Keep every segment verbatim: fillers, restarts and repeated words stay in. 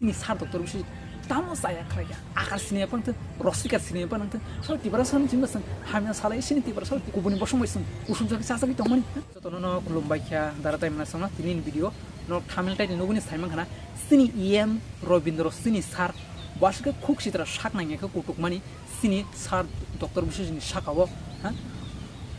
Ni sar doctor bisi tamo chaya khlai kha. Akar sini apa nangthung, rosika sini apa nangthung. Sal Tiprasa ni chimba sang hamya salai sini Tiprasa kubuni bosong bai sang kusum jagwi chajagwi tongmani. Jotono no khulumbai kha, dara tai mana songna tini ni video. No thumbnail tai nuguni saimang khana. Sini E M Robindra sini sar. Bo aswk khe khuk sitra sak nangya khe kutukmani. Sini sar doctor Biswajit ni saka o, ha?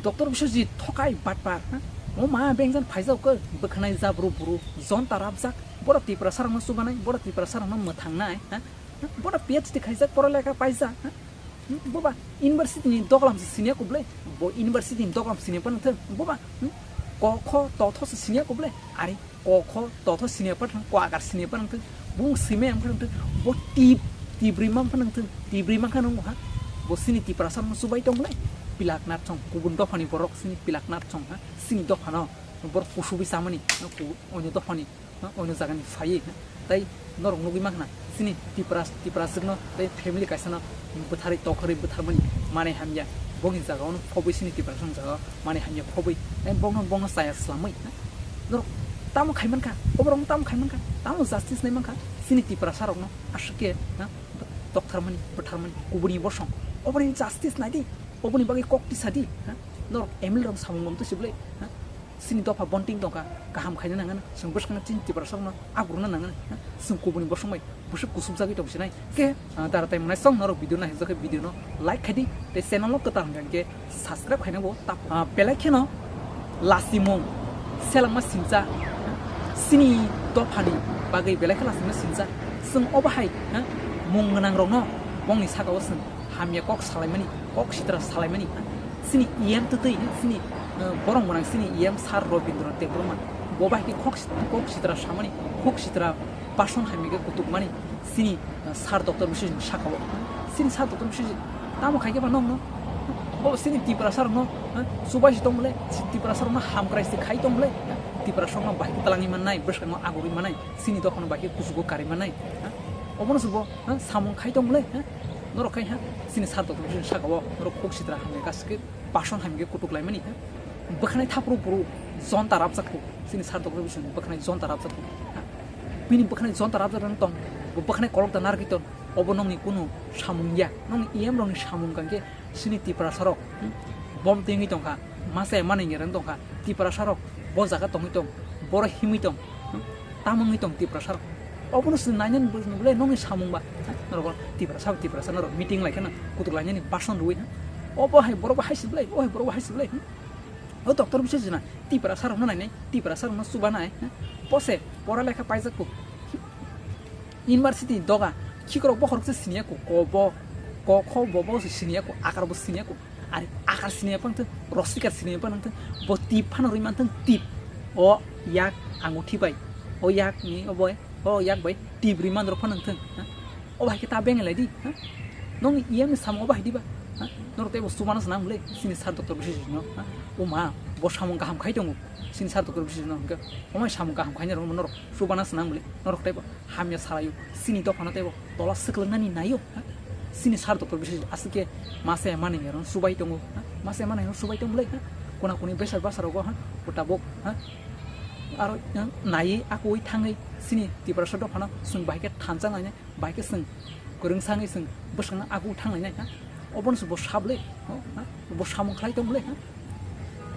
Doctor Biswajit thokai batpar, ha? O ma bengjan phaijak khe bwkhanai jabru buru jonta rabjak. Boro Tiprasa rokno chubanai, boro Tiprasa rokno mwthangnai, ha? Boro P H D khaijak, boro lekha paijak, ha? Hmm, boba, university ni doglam se siniya kublai, bo university ni doglam siniya pa nangthung, boba, hmm? Ko kho to tho se siniya kublai, ari ko kho to tho siniya pa nangthung, ko agar siniya pa nangthung, bung sime ang pa nangthung, bo tip, tip ri mang pa nangthung, tip ri mang kha nung ha, bo sini Tiprasa rokno chubai tong lai, pilak nat song, kubun dopha ni borok sini pilak nat song ha, sini dopha no, borok kusubi samani, no ku, onyo dopha ni. Ha, oino jaga ni phaiwi, ha, tai norok nugwi mankha na, sini Tipra, Tipraswkno tai family kaisano bwtharwi tokharwi bwtharmani manai hamya, bongni jaga ono phobwi sini Tipraswkni jaga o manai hamya phobwi, tai bongno, bongno chaya swlamwi, ha, norok tamo khai mankha, oborokno tamo khai mankha, tamo justice nai mankha, sini Tiprasa rokno aswk khe, ha, toktharmani, bwtharmani, kubuni bosong, oboroni justice naidi, oboni bagwi kok tisadi, ha, norok M L A rok samung bom twi siblai, ha, Sini dopha bonting tongkha, kaham khaina nangani, chwng bwskangno chini Tiprasarokno abrukna nangani, ha? Chwng kubuni bosong bai bwswk kusubjagwi tong sinai. Khe, ah, dara tai mwnai song norok video naisajak khe video no like khaidi, tei channel no kwtal hwnkha khe subscribe khaina bo tap. Ah, belai kheno lasimung selengma singcha, ha? Sini dophani bagwi belai khe lasimung singcha. Chwng obo hai, ha? Mung gwnang rokno bongni saka o chwng hamya kok salaimani, kok sitra salaimani, ha? Sini E M twtwi, sini, eh, borok mwnang sini E M Sir Robindra Debbarma. Bo bai khe kok sit-, kok sitra samani, kok sitra bason hamya khe kutukmani, sini, eh, Sir Doctor Biswajit ni saka o. Sini Sir Doctor Biswajit tamo khai khe ba nokno? Bo sini Tiprasa rokno, eh, chubai si tong bole, si Tiprasa rokno hamkrai si khai tong bole, eh, Tiprasa rokno bai khe twlangwi mannai, bwskango agurwi mannai, sini dophano bai khe kuchugo karwi mannai, eh, obono se bo, eh, samung khai tong bole, eh, norok khai ha, sini Sir Doctor Biswajit ni saka o, norok kok sitra hamya khe aswk khe bason hamya khe kutuk laimani, ha? Bwkhanai thapru buru jonta rabjak kho, sini Sir Doctor Biswajit ni bwkhanai jonta rabjak kho, ha? Bini bwkhanai jonta rabjak rang tong, bo bwkhanai kolok da narwgwi tong, obo nokni kunu samung ya, nokni E M rokni samung kang khe sini Tiprasa rok, hmm? Bom twi wngwi tong kha, masa ya mani ngerang tong kha, Tiprasa rok bo jaga tongwi tong, boro himwi tong, hmm? Tamo wngwi tong Tiprasa rok. Obono chwng nainani bwswk bwle nokni samung ba. Ha? Norok Tiprasa, Tiprasa norok meeting lai kheno kutuk lainani bason rwui, ha? Obo hai borok bo hai se bwle, o hai borok bo hai se bwle, hmm? O doctor Biswajit na Tiprasa rokno nainai, Tiprasa rokno chubanai, ha? Bose pora lekha paijak bo. University doga khikrok bokhorok se siniya ko, ko bo, ko kho bo bo se siniya ko, akar bo siniya ko. Ari akar sini apa nangthung, rosika sini apa nangthung, bo tip phano rwi manthung tip. O yak anguthi bai, o yak ni o bai, o yak bai tip rwi man rok phano nangthung, ha? O bai khe ta beng lai di, ha? Nokni E M ni samung o bai di ba, ha? Norok tei bo chubana se nang bwle, sini Sir Doctor Biswajit no, ha? O ma, bo samung kaham khai tongo, sini Sir Doctor Biswajit no hwnkhe, o mai samung kaham khaina rok norok chubana se nang bwle, norok tei bo. Hamya salaio, sini dophano teibo tola swklangnani naio, ha? Sini Sir Doctor Biswajit aswk khe masa ya mani ngerong subai tongo, ha? Masa ya mani ngerong subai tong bwlai, ha? Kona koni besar basar rogo, ha? Tabuk, ha? Aro, ha? Naiwi akoi thangwi sini Tiprasa dophano chwng bahai khe thansa nainai, bahai khe chwng kwrwng sangwi chwng bwskango akoi thang nainai, ha? Obono se bo sa bwlai, ha? Bo samung khlai tong bwlai, ha?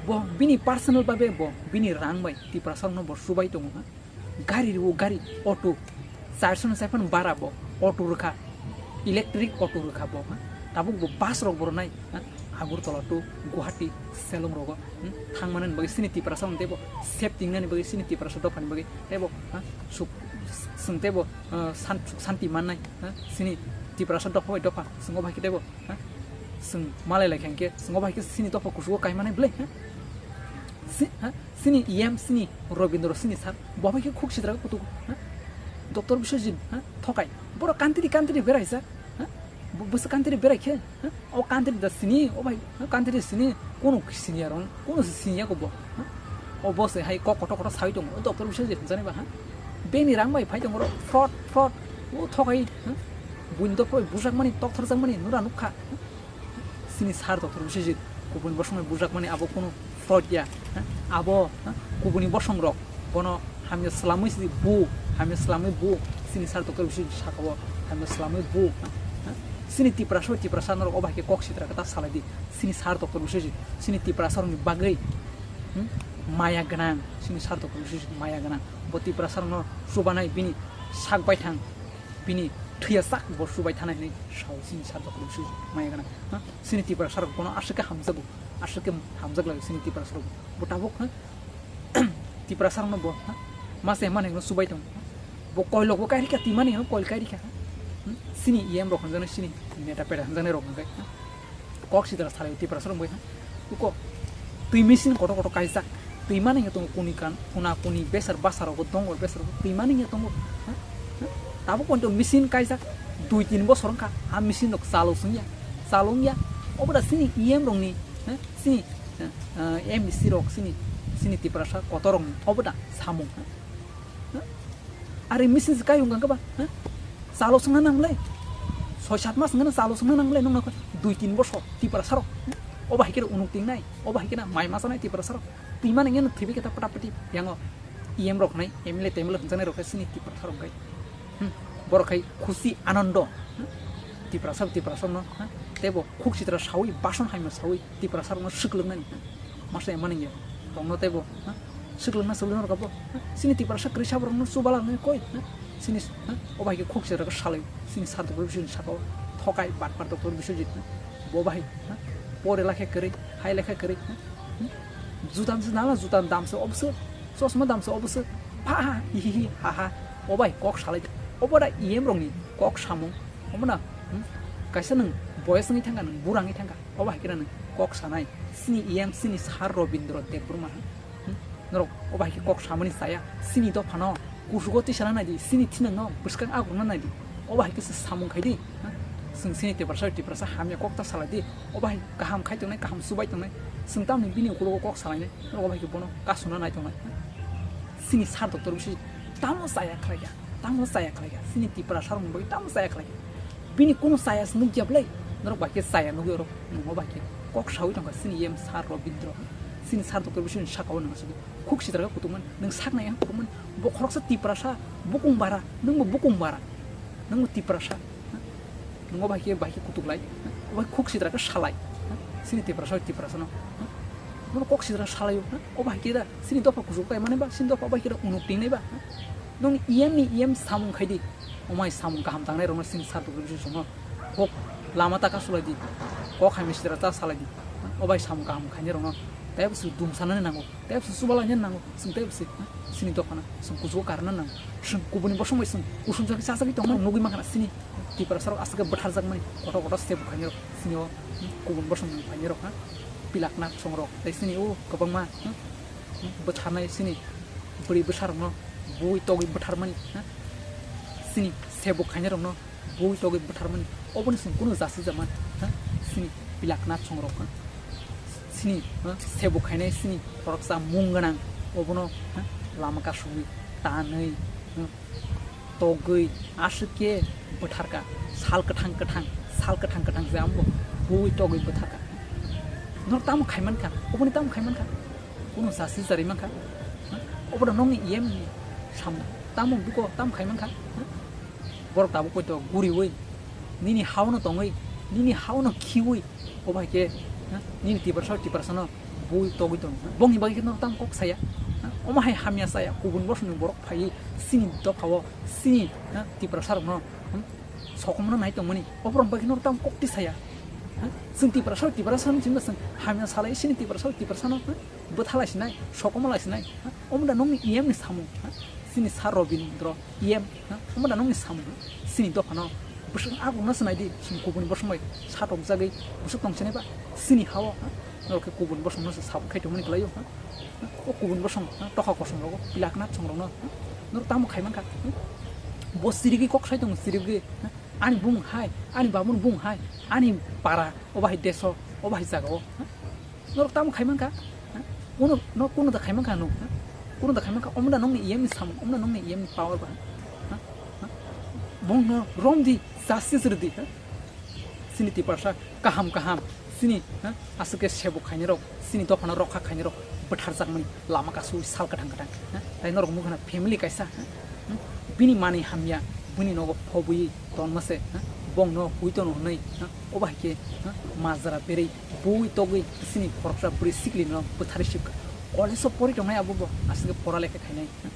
Bo bini personal babe bo bini rang bai Tiprasa rokno bo subai tongo, ha? Gari rwo, gari, auto, charso ni sai phano bara bo, auto rwkha, electric auto rwkha bo, ha? Tabuk bo bus rok bo rwnai, ha? Agartala to Guwahati, Shillong rogo, hmm? Thangmani bagwi sini Tiprasa rok teibo safety wngnani bagwi sini Tiprasa dophani bagwi teibo, ha? Suk, sung teibo, ah, san-, suk santi mannai, ha? Sini Tiprasa dopha bai dopha, swngo bai khe teibo, ha? Sung malai lai kha hinkhe, swngo bai khe sini dopha kusugo kaimanai bwlai, ha? Si-, ha? Sini E M, sini Robindra, sini sir, bo bai khe khuk sitra kutuk, ha? Doctor Biswajit, ha? Thokai. Borok country country beraijak, ha? Bo-, bwswk country berai khe, ha? O country da sini, o bai, ha? Country sini, kono sini arong, kono sini ya ko bo, ha? O bo se hai kok kotor kotor sawi tongo, o Doctor Biswajit hinjani ba, ha? Beni rang bai phai tongo, fraud, fraud, o thokai, ha? Buini dopha bai bujak mani, tokthar jak mani, nura nukha, ha? Sini sir Doctor Biswajit kubuni bosongni bujakmani abo kunu fraud ya, ha? Abo, ha? Kubuni bosong rok bono hamya swlamwi si bu, hamya swlamwi bu, Chini sir Doctor Biswajit saka o hamya swlamwi bu, ha? Chini Tiprasa, Tiprasa norok obo hai khe kok sitra khe ta salai di. Chini sir Doctor Biswajit, chini Tiprasa rokni bagwi, hmm? Maya gwnang, chini sir Doctor Biswajit maya gwnang. Bo Tiprasa rokno chubanai bini sak bai thang, bini thwiya sak bo chubai thanai hinwi sao chini sir Doctor Biswajit maya gwnang, ha? Chini Tiprasa rok bono aswk khe hamjago, aswk khe hamjak lai chini Tiprasa rok. Bo tabuk, ha? Tiprasa rokno bo, ha? Masa mani no chubai tong. Bo koilok bo kairika, twi mani no koil kairika. Hmm? Chini E M rok hwnjaknai, chini neta peda hwnjaknai rok hwnkhai, ha? Kok sitra salai Tiprasa rok bai, ha? Uko twi machine kotor kotor kaijak. Twi mani no tongo kuni kan, kuna kuni besar basa rok tongo, besar rok twi mani no tongo. Ha? Ha? Tabuk ponto machine kaijak dui tin bosor wngkha. Ha machine rok chalo sungya. Chalo wngya. Obo da chini E M rokni, ha? Chini, ha? Ah, M D C rok chini, chini Tiprasa kotor rokni. Obo da samung, ha? Ari machine se kayung kang kaba, ha? Chalo songna nanglai. Soi sat mas ngana chalo songna nanglai nongna dui tin bosor Tiprasa rok. Obo hai khe unuk tingnai, obo hai khe mai masa nai Tiprasa rok. Twi mani ngana thwibi khe ta pata pati yango E M rok nai, M L A, T M L A hwnjaknai rok khe chini Tiprasa rok kai. Hmm. Borok khai khusi anondo. Hmm. Tiprasa, Tiprasa no, ha? Tebo khuk sitra sawi, bason haima sawi. Tiprasa rokno swklangnani, ha? Masa emani ya. Rokno teibo, ha? Swklangna swklangna rok bo, ha? Chini Tiprasa kwrwi sabo rokno chubala nai koi, ha? Chini, ha? Obo hai khe khuk sitra rok salai, chini sir Doctor Biswajit saka o thokai, batpar Doctor Biswajit, ha? Bo bahai, ha? Pore lakhe kwrwi, hai lakhe kwrwi, ha? Hmm? Jutan se nala, jutan dam se obse, chosma dam se obse, pha, ha, hi, hi, hi, ha, ha. Obo hai kok salai, obo da E M rokni kok samung. Omo na, hmm? Kaisa nwng boyes wngwi thangkha, nwng bura wngwi thangkha, obo hai khe nwng kok sanai, chini E M, chini sir Robindra Debbarma, hmm? Norok obo hai khe kok samani chaya, chini dophano kusugo twi sana nai di, chini thinangno bwskang akrokna nai di, obo hai khe se samung khai di, hmm? Chwng chini Tiprasa, Tiprasa hamya kok ta salai di, obo hai kaham khai tongnai, kaham chubai tongnai, chwng tamni bini ukulogo kok salainai, norok obo hai khe bono kasuna nai tongnai, hmm? Chini sir Doctor Biswajit tamo chaya khlaikha. Tamo chaya khlaikha, chini Tiprasa rokni bagwi tamo chaya khlaikha. Bini kunu chaya se nukya bwlai, norok bai khe chaya nukya rok, nwng obo hai khe kok sawi tongkha chini E M sir Robindra, chini sir Doctor Biswajit saka o nwng aswk khuk sitra khe kutukmani, nwng saknai ang kutukmani, bo khoroksa Tiprasa, bukung bara, nwngbo bukung bara, nwngbo Tiprasa, nwng obo hai khe bai khe kutuk lai, obo hai khuk sitra khe salai, chini Tiprasa, Tiprasa no, nwng kok sitra salai o, obo hai khe da chini dopha kuchuk kai mani ba, chini dopha obo hai khe da unuk tingnai ba. Nong E M ni E M samung khai di. Omai samung kaham tangnai rokno sini sar dugri bisu songo. Hok lama taka sulai di. Kok hai mistra ta salai di. Obai samung kaham khainai rokno. Tei busu dum sanani nango. Tei busu subala nani nango. Sing tei busu sini dophana. Sing kuchugo karna nango. Sing kubuni bosong bai sing kusum jagwi chasagwi tongmani nugwi mankha sini. Tiprasa rok aswk khe bwtharjakmani. Kotor kotor step khainai rok. Sini o kubun bosong khainai rok ha. Pilak nak song rok. Tei sini o kwbangma. Bwtharnai sini bwrwi bwsarokno bui togwi bwtharmani, ha? Sini sebuk khainairokno bui togwi bwtharmani, oboni chwng kunu jasi jaman, ha? Sini pilak natsongrok, ha? Sini, ha? Sebuk khainai sini khoroksa mung gwnang, obono, ha? Lama kasugwi tanwi, ha? Togwi aswk khe bwtharkha, sal kwthang kwthang, sal kwthang kwthang se ambo bui togwi bwtharkha. Nor tamo khaimankha, oboni tamo khaimankha? Kunu sasi jari mankha? Obo da nokni E M ni samung, tamo buko tamo khaimankha? Borok tabuk poito guriwi, nini haono tongwi, nini haono khiwi, obo hai khe, ha, nini tiprasa, tiprasano bui togwi tongo. Bongni bagwi khe no tamo kok saya? Ha, omo hai hamya saya, kubun bosongni borok phaiwi chini dophao, chini, ha, tiprasarokno, hmm, sokomno nai tongmani. Oborok bagwi no tamo kok twi saya? Ha, chwng tiprasa, tiprasano chwngno chwng hamya salai, chini tiprasa, tiprasano, ha, bwthalai sinai, sokomolai sinai, ha, omo da nokni E M ni samung, ha, chini sar Robindra. E M, ha? Omo da nokni samung, ha? Chini dophano bwswk agung no swnai di, chini kubuni bosong bai satok jagwi bwswk tong sinai ba? Chini hao, ha? Norok khe kubun bosong no se sabuk khai tongmani kwlai o, ha? O kubun bosong, ha? Tokha kosom rogo, pilak natsong rok no, ha? Norok tamo khai mankha, ha? Bo chirigwi kok sai tongo, chirigwi, ha? Ani bumung hai, ani babuni bumung hai, ani para, obo hai deso, obo hai jaga o, ha? Norok tamo khai mankha? Ha? Kuno, no kuno da khai mankha no? Ha? Kuno da khai mankha? Omo da nokni E M ni samung, omo da nokni E M ni power ba? Ha? Ha? Bong no rom di, justice rw di, ha? Chini tiprasa kaham kaham, chini, ha? Aswk khe sebuk khainai rok, chini dophano rokha khainai rok bwtharjakmani lama kasui sal kwthang kwthang, ha? Tai norok mungkhana family kaisa, ha? Hmm? Bini manwi hamya, Buini nogo phobwi tonma se, ha? Bongno hui tono hwnwi, ha? Obo hai khe, ha? Majra berwi bui togwi sini khoroksa bwrwi sikli no bwtharwi sibkha. College o pori tongnai abo bo aswk pora lekha khainai, ha?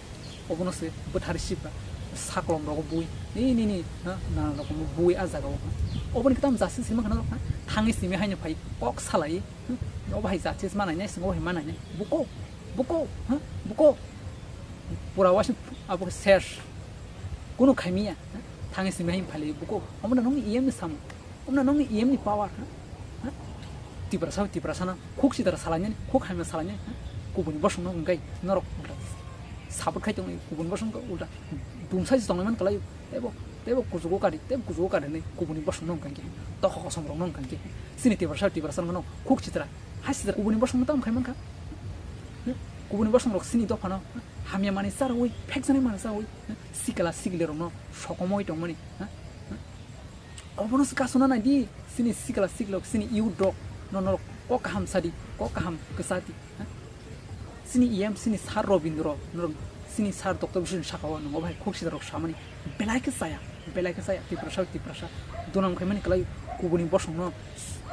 Obono se bwtharwi sibkha. Saklom rogo bui, ni, ni, ni, ha? Nanan rokom bui a jaga o, ha? Oboni kwtam jasi sima khna rok, ha? Thangwi simi haino phai kok salai, ha? Obo hai jasi ma nainai, sing obo hai ma nainai. Buko, buko, ha? Buko. Pura waisa abo ses. Kunu khaimiya, ha? Thangwi simi hai phali buko. Omo na nongni E M ni samung. Omo na nongni E M ni power, ha? Ha? Tiprasa, Tiprasa na khuk sitara salainani, khuk hamya salainani, ha? Kubuni bosong no hwnkai norok ulta. Support khai tongni kubuni bosong ko ulta. Dumsai tongni man kalai. Tebo, tebo kujugo kari, tebo kujugo kari ni kubuni bosong no hwnkai. Tokho kosom rok no hwnkai. Sini Tiprasa, Tiprasa no khuk sitara. Hai sitara kubuni bosong no tam khai mankha. Ha? Kubuni bosong rok sini dophano, ha? Hamya mani charwi, phekjani mani charwi, ha? Sikla sikli rok no sokomoi tongmani, ha? Obono se kasuna nai di, sini sikla siklok, sini youth rok, no norok kok kaham sadi, kok kaham kwsa di, ha? Sini E M, sini sir Robindro, norok sini sir Doctor Biswajit sakao, nung obo hai khuk sida rok samani, belai khe chaya, belai khe chaya, Tiprasa, Tiprasa, dunam khaimani kwlai kubuni bosong no,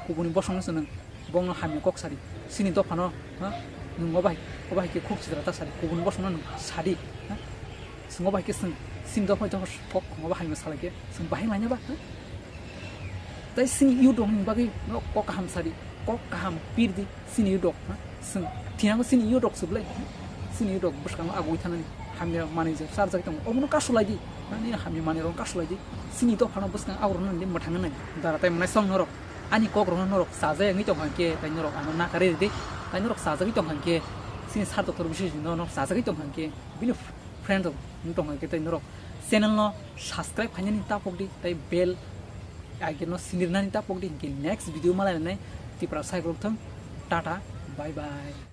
kubuni bosong no se nung, bongno hamya kok sadi, sini dophano, ha? Nung obo hai, obo hai khe khuk sida ta sadi, kubuni bosong no nung sadi, ha? Sing obo hai khe sing, sini dopha dopha kok obo hai ma salai khe, sing bahai laina ba, ha? Tai sini youth rok ni bagwi no kok kaham sadi, kok kaham pirdi sini youth rok, ha? Sing thinango sini youth rok sublai, ha? Sini youth rok bwskango agwi thanani hamya manwi je sarjak tongo, obono kasulai di, ha? Nini hamya manwi rok kasulai di, sini dophano bwskang aborok nini mwthangna nai dara tai mwnai song norok, ani kok rokno norok chajak wngwi tongkha khe, tai norok ano nakarwi rwdi, tai norok chajagwi tongkha khe, sini sir Doctor Biswajit no norok chajagwi tongkha khe, bini friend rok wng tongkha khe, tai norok channel no subscribe khainani tapok di, tai bell icon no sinirnani tapok di, hinkhe next video malai nai Tiprasa rok thung, tata, bye bye.